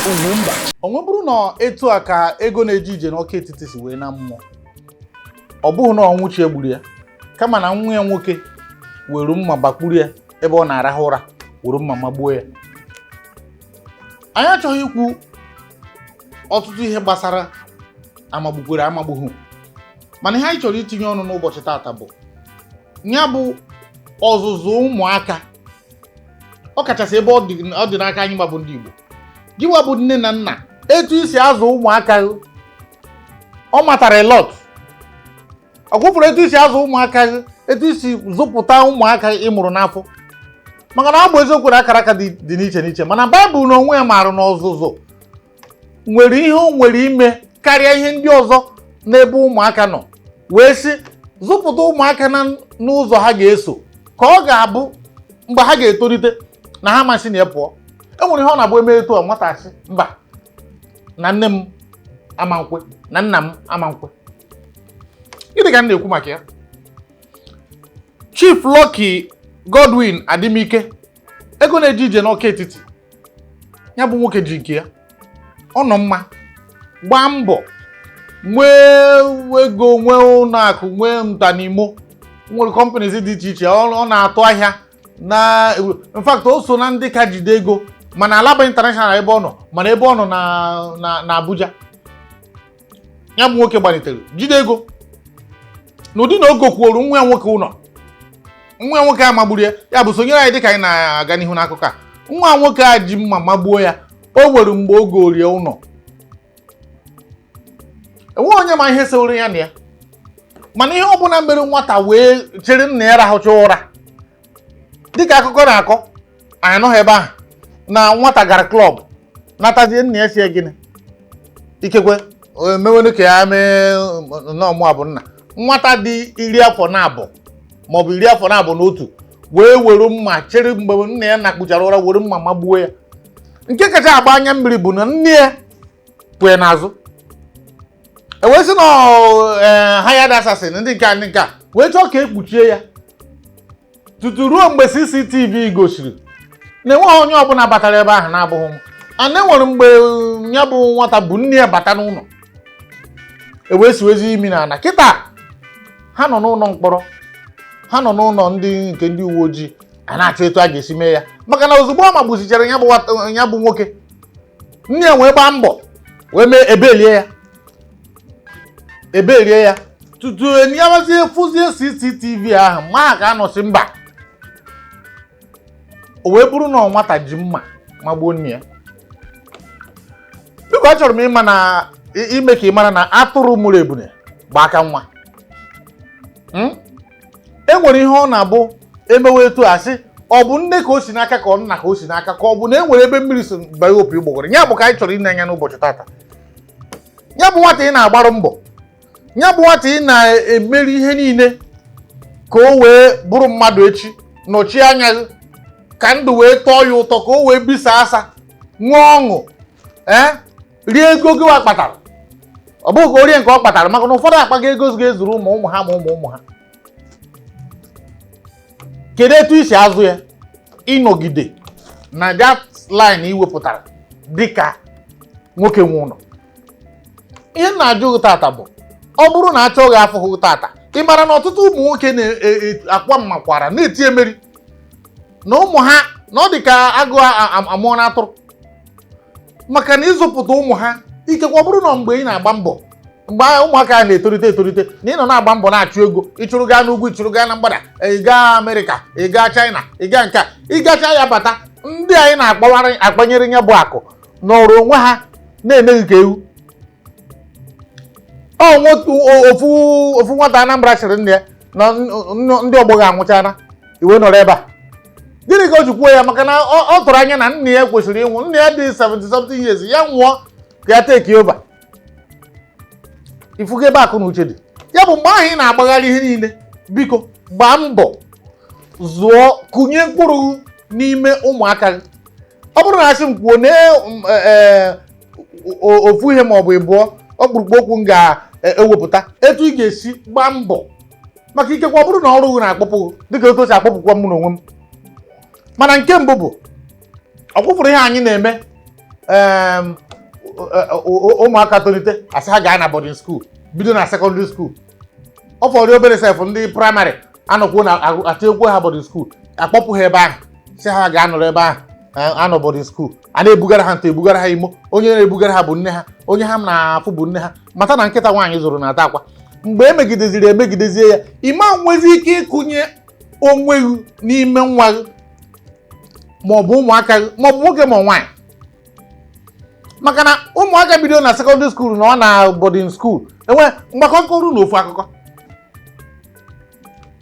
Ugwumba. O nwebụrụ na etu a ka ego na-eje ije n'Ọka Etiti si wee na mmụọ, ọ bụghị na ọnwụ chi egburu ya, kama na nwa ya nwoke were mma bakpuru ya ebe ọ na-arahụ ụra, were mma magbuo ya. Anyị achọghị ikwu ọtụtụ ihe gbasara amagbukwere amagbughụ, mana ihe anyị chọrọ itinye ọnụ n'ụbọchị tata bụ ya bụ ọzụzụ ụmụaka, ọ kachasị ebe ọ dị n'aka anyị gbabụ ndị Igbo. Gịwa bụ nne na nna, etu isi azụ ụmụaka gị, ọ matara a lot. Ọ kwụfụrụ etu isi azụ ụmụaka gị, etu isi zụpụta ụmụaka ị mụrụ n'afọ, maka na ọ bụ eziokwu na akara aka dị n'iche n'iche, mana Baịbụl na onwe ya maara na ọzụzụ nwere ihe o nwere ime karịa ihe ndị ọzọ n'ebe ụmụaka nọ, wee sị zụpụta ụmụaka na n'ụzọ ha ga-eso, ka ọ ga-abụ mgbe ha ga-etolite na ha masị na ya pụọ. E nwere ihe ọ na-abụ eme etu a, nwata asị mba, na nne m ama nkwe, na nna m ama nkwe. Gịnị ka m na-ekwu maka ya? Chief Lucky Godwin Adimike, ego na-eje ije n'Ọka Etiti, ya bụ nwoke ji nke ya ọ nọ mma, gbaa mbọ nwee ego, nwee ụlọ akụ, nwee ntanimo, nwere companies dị iche iche ọ na-atụ ahịa na. In fact, o so na ndị ka jide ego mana Alaba International ebe ọ nọ, mana ebe ọ nọ na Abuja. Ya bụ nwoke gbalitere jide ego n'ụdị na o gokwuoru nwa ya nwoke ụlọ. Nwa ya nwoke a magburu ya. Ya bụ, sonyere anyị dịka anyị na-aga n'ihu n'akụkọ a. Nwa nwoke a ji mma magbuo ya, o nwere mgbe o gorie ụlọ. Enweghị onye ma ihe sewere ya na ya, mana ihe ọbụla mere nwata wee chere nna ya rahụcha ụra, dịka akụkọ na-akọ, anyị anọghị ebe ahụ, na nwata gara club natazie, nna ya sie gịnị, ikekwe emewenu ka ya mee nnọọ. Mụ bụ nna nwata dị 42 maọbụ 21 wee were mma chere mgbe nna ya nakpuchara ụra, were mma magbuo ya. Nke kacha agba anya mmiri bụ na nne ya pụ ya n'azụ. E wee sị na hired assassin, ndị nke a wee chọọ ka ekpuchie ya tutu ruo mgbe CCTV gosiri na enweghị onye ọbụla batara ebe ahụ na-abụghị m. Ana enwere mgbe ya bụ nwata bụ nne ya bata n'ụlọ, e wee siwezi imi na ana. Kịta ha nọ n'ụlọ mkpọrọ, ha nọ n'ụlọ ndị nke ndị uwe ojii a na-achọ etu a ga-esi mee ya, maka na ozugbo ọ magbusichara ya bụ ya bụ nwoke, nne ya wee gbaa mbọ wee mee ebelie ya, ebelie ya, tutu enyawazie fụzie CCTV ahụ ma ka anọsị mba. O wee bụrụ na ọ nwata ji mma magbuo nne ya. Biko, achọrọ m ịma na ime ka ị mara na atụrụ mụrụ ebune gba aka nwa. E nwere ihe ọ na-abụ emewe etu a sị ọ bụ nne ka o si n'aka, ka ọ nna ka o si n'aka, ka ọ bụ na e nwere ebe mmiri si banye opi ụgbọgọrọ. Ya bụ ka anyị chọrọ ịne anya n'ụbọchị tata. Ya bụ nwata ị na-agbarụ mbọ, ya bụ nwata ị na-emeri ihe niile ka o wee bụrụ mmadụ echi, nọchie anya gị, ka ndụ wee tọọ ya ụtọ, ka o wee bisa asa, nwee ọṅụ, ee, rie ego gị wa kpatara. Ọ bụghị ka o rie nke ọ kpatara, maka na ụfọdụ akpaga ego ga-ezuru ụmụ ụmụ ha ma ụmụ ụmụ ha. Kedu etu isi azụ ya ịnọgide na that line ị wepụtara dịka nwoke nwe ụlọ? Ihe m na-ajụ gị tata bụ, ọ bụrụ na achọghị afụghị tata, ị mara na ọtụtụ ụmụ nwoke na-akwa mmakwara na-eti emeri na ụmụ ha, na ọ dị ka agụ amụọ na atụrụ, maka na ịzụpụta ụmụ ha, ikekwe ọ bụrụ na mgbe ị na-agba mbọ, mgbe ụmụaka a na-etolite etolite, na ị nọ na-agba mbọ na-achụ ego, ịchụrụ gaa n'ugwu, ịchụrụ gaa na mgbada, ị gaa Amerịka, ị gaa China, ị gaa nke a, ị gacha ya bata, ndị anyị na-akpawara akpanyere ya bụ akụ nọrọ onwe ha na-emeghị ka ewu. Ọ ofu ofu nwata Anambra sịrị nne ya na ndị ọgbọ gị anwụchana, iwe nọrọ ebe a. Gịnị ka o ji kwuo ya? Maka na ọ tụrụ anya na nne ya kwesịrị ịnwụ. Nne ya dị 70 something years, ya nwụọ ka ya take over. Ifugo ebe akụ na uche dị. Ya bụ, mgbe ahụ ị na-agbagharị ihe niile, biko gbaa mbọ zụọ, kụnye mkpụrụ n'ime ụmụaka gị. Ọ bụrụ na asị m kwuo na ofu ihe ma ọ bụ ịbụọ ọkpụrụkpụ okwu m ga-ewepụta etu ị ga-esi gbaa mbọ, maka ikekwe ọ bụrụ na ọrụ gị na-akpọpụ gị dịka otu o si akpọpụkwa m n'onwe m, mana nke mbụ bụ ọkwụfụrụ ihe anyị na-eme. Ụmụaka tolite, asị ha gaa na boarding school, bido na secondary school. Ọ fọrọ obere sef, ndị primary anọkwuo na atinyekwu ha boarding school, akpọpụ ha ebe ahụ, si ha gaa nọrọ ebe ahụ. Anọ boarding school, a na-ebugara ha ntụ, ebugara ha imo. Onye na-ebugara ha bụ nne ha, onye ha na-afụ bụ nne ha. Mata na nkịta nwaanyị zụrụ na-ata akwa. Mgbe emegideziri emegidezie ya, ịma nwezi ike ịkụnye onwe gị n'ime nwa gị maọbụ ụmụaka gị, maọbụ nwoke ma nwaanyị, maka na ụmụaka bido na secondary school na ọ na boarding school enwe mgbakọ nkọrụ na ofu akụkọ.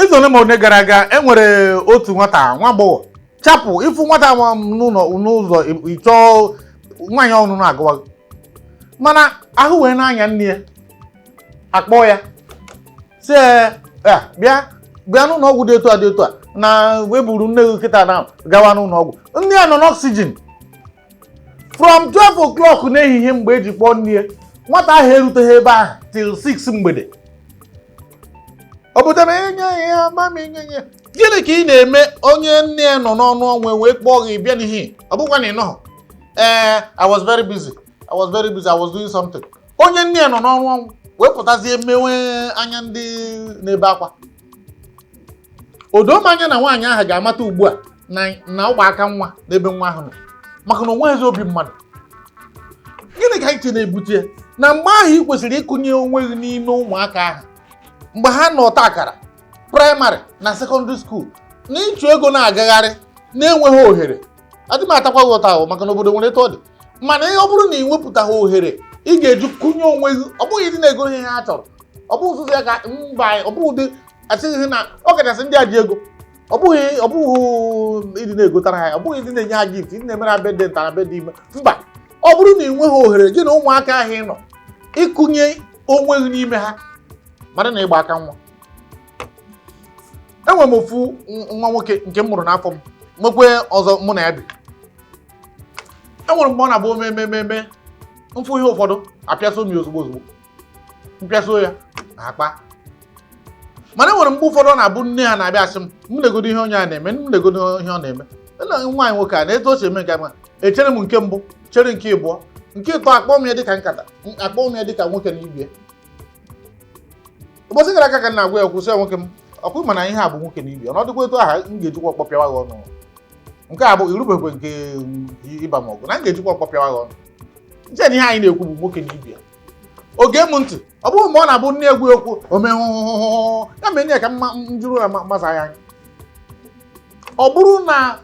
Izu ole ma ole gara aga, e nwere otu nwata nwa agbọghọ chapụ ịfụ nwata nwa m n'ụlọ n'ụzọ, ịchọọ nwaanyị ọnụnụ agụwa, mana ahụ wee na-anya nne ya, akpọ ya si ya, bịa bịa n'ụlọ ọgwụ dị etu a dị etu a, na weburu nne gị kịta na gawa n'ụlọ ọgwụ. Nne ya nọ n'oxygen from 12 o'clock n'ehihie mgbe eji kpọọ nne ya. Nwata ahụ eruteghị ebe ahụ till 6 mgbede. Obodo na-enye ya mami nye ya. Gịnị ka ị na-eme onye nne ya nọ n'ọnụ ọnwụ wee kpọọ gị bịa n'ihi ọ bụkwa na ị nọghọ? Ee, I was very busy, I was very busy, I was doing something. Onye nne ya nọ n'ọnụ ọnwụ wee pụtazie mewe anya ndị na-ebe akwa. O doo m anya na nwaanyị ahụ ga-amata ugbu a na ọgba aka nwa n'ebe nwa ahụ nọ, maka na o nweghịzi obi mmadụ. Gịnị ka anyị che na-ebute ya? Na mgbe ahụ ị kwesịrị ịkụnye onwe gị n'ime ụmụaka ahụ mgbe ha nọ ọta akara primary na secondary school, na ịchụ ego na-agagharị na-enweghị ohere. Adị m atakwa gị ụta ahụ, maka na obodo nwere etu ọ dị, mana ọ bụrụ na ị wepụtaghị ohere ị ga-eji kụnye onwe gị, ọ bụghị ịdị na-ego ihe ha chọrọ, ọ bụghị ụzọ ya ka mba, ọ bụghị ụdị asịghị na ọ kachasị ndị a ji ego, ọ bụghị ịdị na-egotara ha, ọ bụghị ịdị na-enye ha gift, ịdị na-emere ha birthday nta na birthday ime. Mba, ọ bụrụ na ị nweghị ohere gị na ụmụaka ahụ ị nọ ịkụnye onwe gị n'ime ha, mara na ịgba aka nwa. Enwere m ofu nwa nwoke nke m mụrụ n'afọ m, nwekwe ọzọ mụ na ya bi. Enwere mgbe ọ na-abụ ome mfụ ihe ụfọdụ, apịasuo m ya ozugbo ozugbo, mpịasuo ya akpa. Mana enwere mgbe ụfọdụ ọ na-abụ nne ha na-abịa asị m, m legodo ihe onye a na-eme, m legodo ihe ọ na-eme. Nna nwaanyị nwoke a na-etu o si eme nke a, echere m nke mbụ, chere nke ịbụọ, nke ịtọ, akpọ m ya dịka nkata, akpọ m ya dịka nwoke na ibie. Ụbọchị gara aga ka m na-agwa ya, kwụsị ya, nwoke m, ọkụ mana ihe a bụ nwoke na ibie, ọnọdụkwa etu aha m ga-ejikwa ọkpọ pịawa gị ọnụ. Nke a bụ irubekwe nke ịba m ọgụ na m ga-ejikwa ọkpọ pịawa gị ọnụ. Nche na ihe anyị na-ekwu bụ nwoke na ibie. Oge m ntị, ọ bụghị mgbe ọ na-abụ nne egwu ekwu ome hụhụhụhụ ya mee ya ka mma njuru ya masa ya anya. Ọ bụrụ na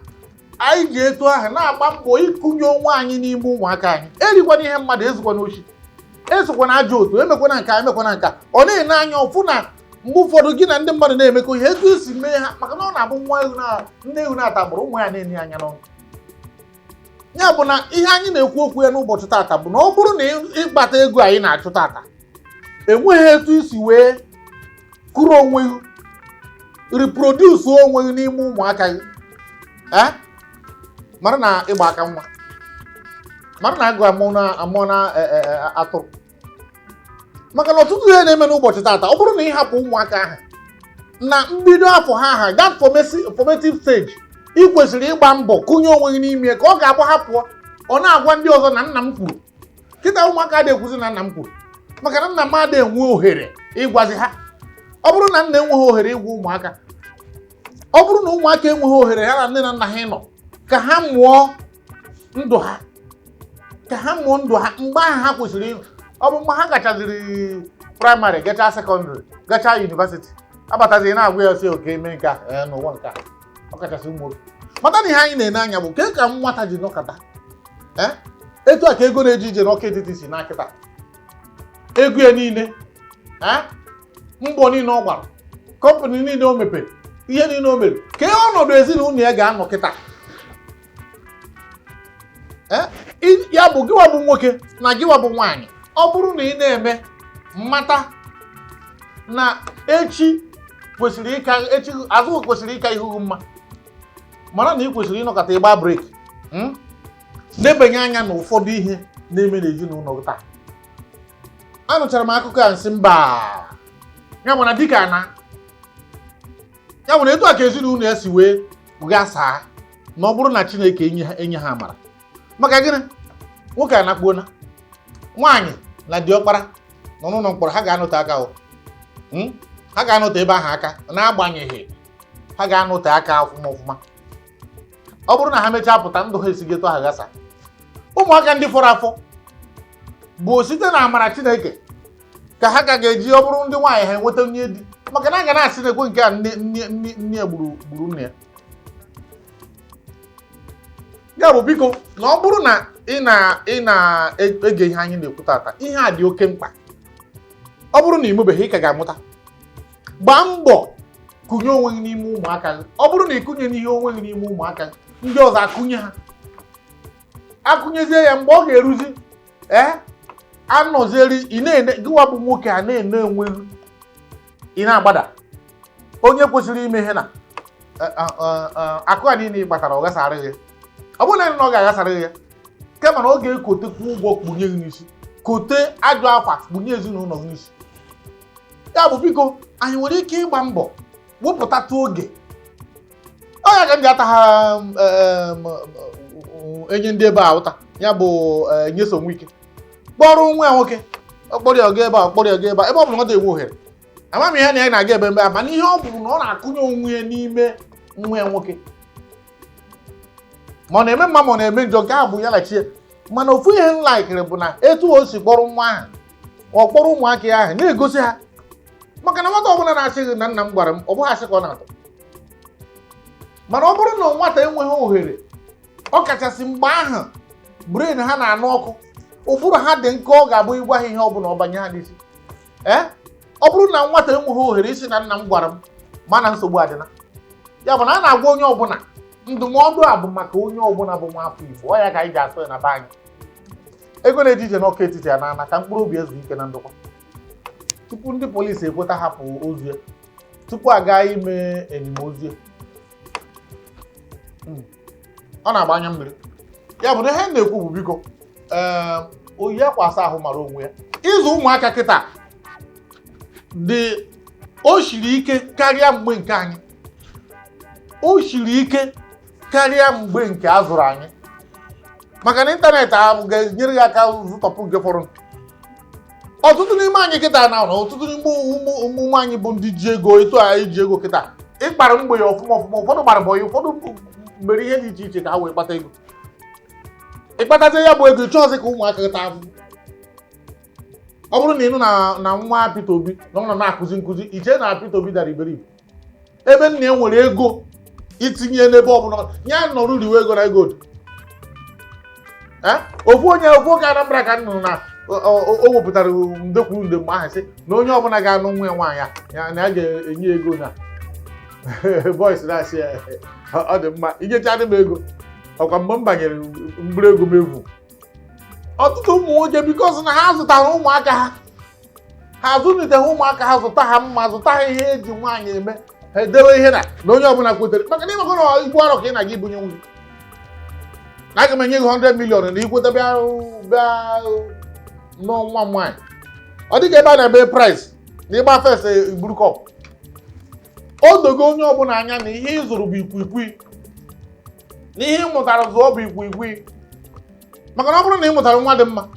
anyị ji etu ahụ na-agba mbọ ịkụnye onwe anyị n'ime ụmụaka anyị, erikwana ihe mmadụ, ezukwana ochi, esokwana ajọ otu, emekwana nke a, emekwana nke a. Ọ na-ene anya ọfụ na mgbe ụfọdụ gị na ndị mmadụ na-emekọ ihe, etu esi mee ha, maka na ọ na-abụ nwa ewu na nne ewu na-ata agbụrụ, ụmụ ya na-enye anya n'ọnụ ya. Bụ na ihe anyị na-ekwu okwu ya n'ụbọchị tata bụ na ọ bụrụ na ịkpata ego anyị na-achụ tata, enweghị etu isi wee kụrụ onwe gị, reproduce onwe gị n'ime ụmụaka gị, ee, mara na ịgba aka nwa, mara na agụ amụọ na amụọ na atụrụ, maka na ọtụtụ ihe na-eme n'ụbọchị tata, ọ bụrụ na ị hapụ ụmụaka ahụ na mbido afọ ha ha that formative stage, ị kwesịrị ịgba mbọ kụnye onwe gị n'ime ya, ka ọ ga-abụ ha pụọ, ọ na-agwa ndị ọzọ na nna m kwuru. Kịta ụmụaka adịghị ekwuzi na nna m kwuru, maka na nna m adịghị enwe ohere ịgwazi ha. Ọ bụrụ na nna enweghị ohere ịgwa ụmụaka, ọ bụrụ na ụmụaka enweghị ohere ha na nne na nna ha ịnọ ka ha mụọ ndụ ha, ka ha mụọ ndụ ha mgbe ahụ ha kwesịrị ịnọ, ọ bụ mgbe ha gachaziri primary, gachaa secondary, gachaa university, abatazi na-agwa ya sị oke eme nke a. Ee, n'ụwa nke a, ọ kachasị ụmụ nwoke, mata na ihe anyị na-ene anya bụ ke ka nwata ji nọkọta. Ee, etu a ka ego na-eje ije n'ọka etiti si na kịta, ego ya niile, ee, mbọ niile ọ gbara, company niile o mepere, ihe niile o mere, ka ọnọdụ ezinụlọ ya ga-anọ kịta. Ee, ya bụ gịwa bụ nwoke na gịwa bụ nwaanyị, ọ bụrụ na ị na-eme mmata na echi kwesịrị ịka echi, azụ kwesịrị ịka ihu gị mma, mara na ị kwesịrị ịnọkọta ịgba brake, Nebanye anya na ụfọdụ ihe na-eme n'ezinụlọ gị taa. Anụchara m akụkọ a, nsị mba, ya bụ na dịka na ya nwere etu a ka ezinụlọ ya si wee ghasaa, na ọ bụrụ na Chineke enye ha amara. Maka gịnị? Nwoke anakpuona, nwaanyị na diọkpara nọ n'ụlọ mkpọrọ. Ha ga-anọte aka o. Ha ga-anọte ebe ahụ aka. N'agbanyeghị, ha ga-anọte aka ọfụma ọfụma. Ọ bụrụ na ha mechaa pụta, ndụ ha esighị etu ahụ gasa. Ụmụaka ndị fọrọ afọ bụ site na amara Chineke ka ha ka ga-eji, ọ bụrụ ndị nwaanyị, ha enweta onye di, maka na a ga na-asị na-ekwe nke a nne nne nne nne ya gburu gburu nne ya. Ya bụ, biko, na ọ bụrụ na ị na-ege ihe anyị na-ekwu tata, ihe a dị oke mkpa. Ọ bụrụ na ị mụbeghị, ị ka ga-amụta. Gbaa mbọ kụnye onwe gị n'ime ụmụaka gị. Ọ bụrụ na ị kụnye n'ihe onwe gị n'ime ụmụaka gị, ndị ọzọ akụnye ha, akụnyezie ya. Mgbe ọ ga-eruzi, ee, anọzieri ị na-ene gịwa bụ nwoke a na-ene onwe gị, ị na-agbada onye kwesịrị ime ihe na akụ a niile ị kpatara, ọ gasara gị. Ọ bụrụ na ọ ga-aghasara gị ya, kama na ọ ga-ekotekwu ụgwọ kpunye gị n'isi, kote ajọ afa kpunye ezinụlọ gị n'isi. Ya bụ, biko, anyị nwere ike ịgba mbọ wepụtatụ oge. Ọ ya ka m ji ata ha enye ndị ebe a ụta. Ya bụ, Nyesom Wike kpọrọ nwa ya nwoke, ọ kpọrọ ya ọga ebe a, ọ kpọrọ ya ọga ebe a, ebe ọ bụla ọ dị-enwe ohere. Ama m ihe na ya na-aga ebe mbe a, mana ihe ọ bụrụ na ọ na-akụnye onwe ya n'ime nwa ya nwoke, ma ọ na-eme mma, ma ọ na-eme njọ, nke ahụ bụ ya na chi ya. Mana ofu ihe m laikiri bụ na etu o si kpọrọ nwa ahụ, ọ kpọrọ ụmụaka ya ahụ na-egosi ha, maka na nwata ọbụla na-asị gị na nna m gwara m, ọ bụghị asị ka ọ na-atụ. Mana ọ bụrụ na nwata enweghị ohere, ọ kachasị mgbe ahụ brain ha na-anụ ọkụ, ụbụrụ ha dị nkọ, ọ ga-abụ ịgwa ha ihe ọbụla, ọ banye ha n'isi. Ee, ọ bụrụ na nwata enweghị ohere isi na nna m gwara m, mana nsogbu adịna. Ya bụ na a na-agwa onye ọbụla, ndụmọdụ a bụ maka onye ọbụla bụ nwa afọ Igbo. Ọ ya ka anyị ji asụ ya na be anyị. Ego na-eje ije n'Ọka Etiti ya n'ana ka mkpụrụ obi ezu ike na ndokwa tupu ndị polisi ekweta hapụ ozu ya, tupu a gaa ime enimozu ya. Ọ na-agba anya mmiri. Ya bụ na ihe m na-ekwu bụ, biko, ee, oyi akwa asa ahụ mara onwe ya. Ịzụ ụmụaka kịta dị, o siri ike karịa mgbe nke anyị, o siri ike karịa mgbe nke a zụrụ anyị, maka na ịntanetị ahụ ga-enyere gị aka zụtọpụ nke fọrọ. Ọtụtụ n'ime anyị kịta na ọtụtụ n'ime ụmụ ụmụ anyị bụ ndị ji ego etu anyị ji ego kịta, ịkpara mgbe ya ọfụma ọfụma. Ụfọdụ gbara bọyị, ụfọdụ mere ihe dị iche iche ka ha wee kpata ego. Ịkpatazie ya bụ ego, ịchọọzi ka ụmụaka gị taa afụfụ. Ọ bụrụ na ịnụ na nwa Peter Obi na ọ nọ na-akụzi nkụzi, iche na Peter Obi dara iberibe, ebe nna ya nwere ego itinye n'ebe ọbụla ya nọrọ riwe ego na ego dị. Ofu onye, ofu oge Anambra ka m nụrụ na o wepụtara nde kwuru nde mgbe ahụ, sị na onye ọbụla ga-anụ nwa ya nwaanyị ya, na ya ga-enye ego. Na boys na-asị ya, ọ dị mma, inyechadị m ego ọkwa mgbe m banyere mkpụrụ ego m efu. Ọtụtụ ụmụ nwoke, because na ha zụtara ụmụaka ha, ha azụliteghị ụmụaka ha, zụta ha mma, zụta ha ihe eji nwaanyị eme, ha edewe ihe na onye ọbụla kwetere, maka na ịmakọ na ibu arọ ka ị na-aga ibunye nwunye na aga m enye gị 100 million na ikweta bịa bịa n'ọnwa m nwaanyị. Ọ dịka ebe a na-ebe price na ịgba first iburu cup. O dogo onye ọbụla anya na ihe ị zụrụ bụ ikwikwii, na ihe ị mụtara zụọ bụ ikwikwii, maka na ọ bụrụ na ị mụtara nwa dị mma,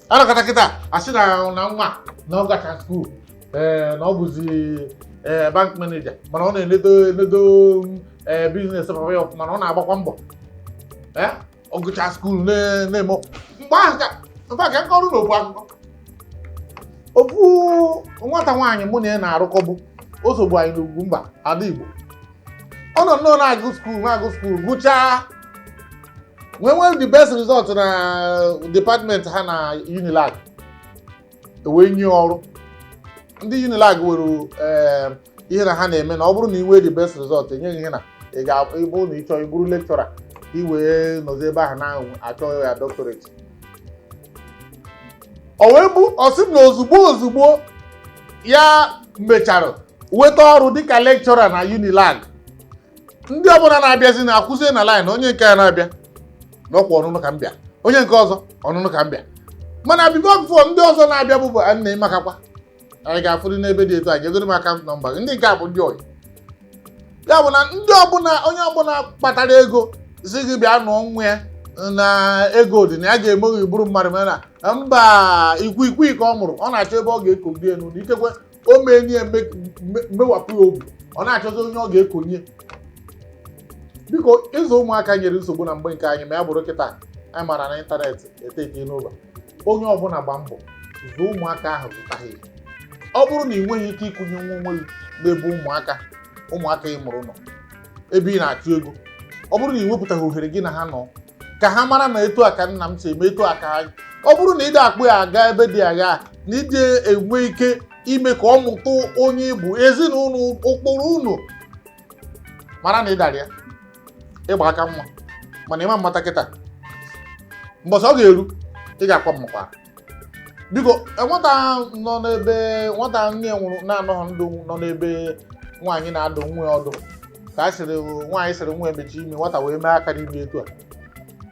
anakọta kịta asị na nwa na ọ gacha school, ee, na ọ bụzi ee bank manager, mana ọ na-enedo enedo ee business papa ya ọfụma, na ọ na-agbakwa mbọ. Ee, ọ gụcha school na-eme mgbe ahụ ka mfa ka nkọrụ n'ofu akụkọ. Ofu nwata nwaanyị mụ na ya na-arụkọbụ, o sogbu anyị n'ugwu mba ala Igbo. Ọ nọ nnọọ na-agụ school, gụchaa, nwee nwee the best result na department ha na Unilag, wee nye ọrụ. Ndị Unilag were ee ihe na ha na-eme na ọ bụrụ na ị nwee the best result, enyeghị ihe na ị ga-ịbụ na ị chọọ ịbụrụ lecturer, ka ị wee nọzi ebe ahụ na-achọ ya doctorate. O wee bụ ọ sị m na ozugbo ozugbo ya mechara nweta ọrụ dịka lecturer na Unilag, ndị ọbụla na-abịazi na-akwụzie na line. Onye nke ya na-abịa n'ọkwa ọnụnụ ka m bịa, onye nke ọzọ ọnụnụ ka m bịa, mana before ndị ọzọ na-abịa bụ nna ịmakakwa anyị ga-afụrụ n'ebe dị etu a, nyegoro m account number gị. Ndị nke a bụ ndị ọyị ya bụ na ndị ọbụla, onye ọbụla kpatara ego si gị bịa nụọ nwa ya. Na ego dị na ya ga-eme gị bụrụ mmadụ, mana mba, ikwikwii ka ọ mụrụ, ọ na-achọ ebe ọ ga-ekogide ya n'ụlọ. Ikekwe o mee ya mewapụ ya obi, ọ na-achọzi onye ọ ga-ekonye. Biko, ịzụ ụmụaka nyere nsogbu na mgbe nke anyị, ma ya bụrụ kịta anyị mara na ịntanetị eteke n'ụba. Onye ọbụla gba mbọ zụọ ụmụaka ahụ, zụta ha ihe. Ọ bụrụ na ị nweghị ike ịkụnye nwa onwe gị n'ebe ụmụaka ị mụrụ nọ, ebe ị na-achụ ego, ọ bụrụ na ị wepụtaghị ohere gị na ha nọ ka ha mara na etu a ka nna m si eme, etu a ka ha, ọ bụrụ na ị dị akpụ ya aga ebe dị agha, na ịdị enwe ike ime ka ọ mụta onye ịbụ, ezinụlọ ụkpụrụ unu mara na ị dara ya ịgba aka nwa. Mana ịma mmata kịta, mbọsị ọ ga-eru, ị ga-akwa mmakwa. Biko, nwata nọ n'ebe nwata nne ya nwụrụ na-anọghị ndụ, nọ n'ebe nwaanyị na-adụ nwa ya ọdụ, ka a sịrị nwaanyị sịrị nwa emechi ime, nwata wee mee aka n'ime etu a,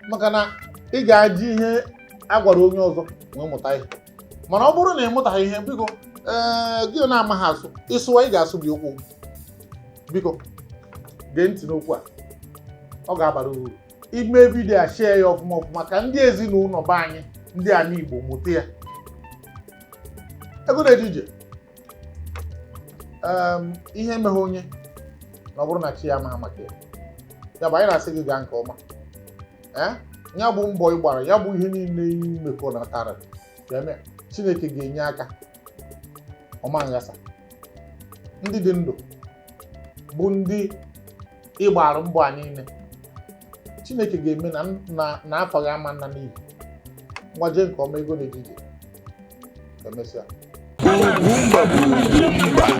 maka na ị ga-aji ihe a gwara onye ọzọ wee mụta ihe. Mana ọ bụrụ na ị mụtaghị ihe, biko, ee, gị na-amaghị asụ, ịsụwa ị ga-asụ gị okwu. Biko, gee ntị n'okwu a, ọ ga-abara uru. Ime vidiyo a, share ya ọfụma ọfụma ka ndị ezinụlọ be anyị, ndị ala Igbo, mụta ya. Ego na-eje ije, ihe emeghe onye na ọ bụrụ na chi ya amaghị maka ya. Ya bụ, anyị na-asị gị gaa nke ọma. Ee, ya bụ mbọ ị gbara, ya bụ ihe niile ị mekọnatara ya eme, Chineke ga-enye aka ọma nghasa. Ndị dị ndụ bụ ndị ịgbara mbọ a niile, Chineke ga-eme na afọ gị ama nna n'iyi. Ngwa, jee nke ọma. Ego na-eje ije. Emesịa.